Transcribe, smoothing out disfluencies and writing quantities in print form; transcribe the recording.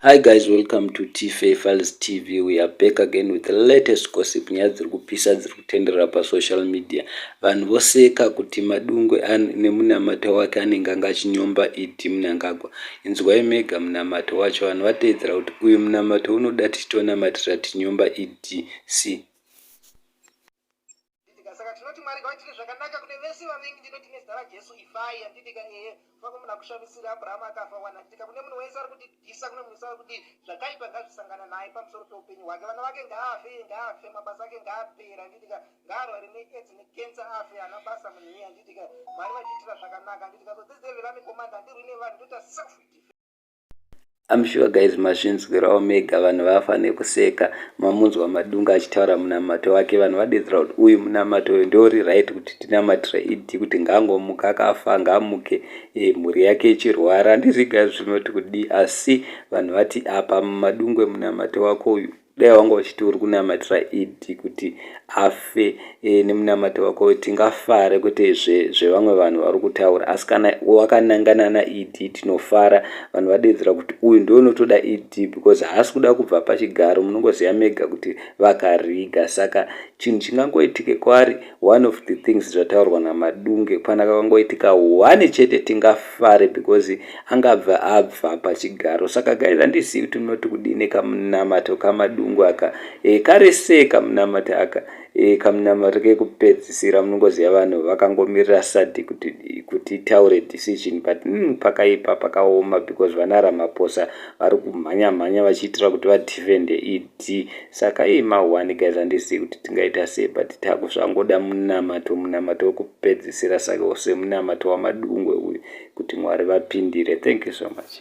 Hi guys, welcome to Tfa Files TV. We are back again with the latest gossip. Nyaya dziri kupisa dziri kutenderera pasocial media. Vanhu voseka kuti Madungwe nemunamato wake anenge anga achinyomba ED Mnangagwa. Inzwai mega munamato wacho. Vanhu vateedzera kuti uyu munamato unoda tichitonamatira tichinyomba ED C. Saka tinoti Mwari ngavaitire zvakanaka kune vese vavengi. Ndinoti nezita raJesu, ifai, handitika? Ehe, fako munhu akushamisira Abrahamu akafa wana, handitika? Kune munhu wese ari kutidhisa, kune munhu wese ari kuti zvakaipa ngazvisangana naye pamusoro peupenyu hwake. Vana vake ngaafe, ngaafe, mabasa ake ngaapera, handitika? Ngaarware neAIDS necancer, afe, haana basa munhu iye, handitika? Mwari vachiitira zvakanaka, handitika? So this is the army commander. Handirwi nevanhu, ndoita self defense. I'm sure guys mazvinzwirawo mega. Vanhu vafa nekuseka. Mamunzwa Madungwe achitaura munamato wake. Vanhu vadedzera kuti uyu munamato uyu ndouri right kuti tinamatire ED kuti ngaangomuka akafa, ngaamuke mhuri yake ichirwara. Handizivi guys zvinoti kudii, asi vanhu vati apa Madungwe, munamato wako uyu, dai wanga uchiti uri kunamatira ED kuti afe nemunamato wako, tingafare kwete zvevamwe vanhu vari kutaura. Asi kana wakanangana naED, tinofara. Vanhu vadedzera kuti uyu ndounotoda ED because haasi kuda kubva pachigaro. Munongoziva mega kuti vakariga, saka chinhu chingangoitike kwaari, one of the things zvataurwa naMadungwe, pana kakangoitika one chete, tingafare because angabva abva pachigaro. Saka guys, handizivi kuti munoti kudini kamunamato kaMadungwe aka. Kari sei kamunamato aka? Kamunamato kekupedzisira. Munongoziva vanhu vakangomirira SADC kuti itaure decision, but pakaipa, pakaoma because vana Ramaphosa vari kumhanya mhanya vachiitira kuti vadefende ED. Saka ii ma1 guys, handizivi kuti tingaita sei, but takuzvangoda munamato, munamato wekupedzisira. Saka semunamato waMadungwe uyu, kuti Mwari vapindire. Thank you so much.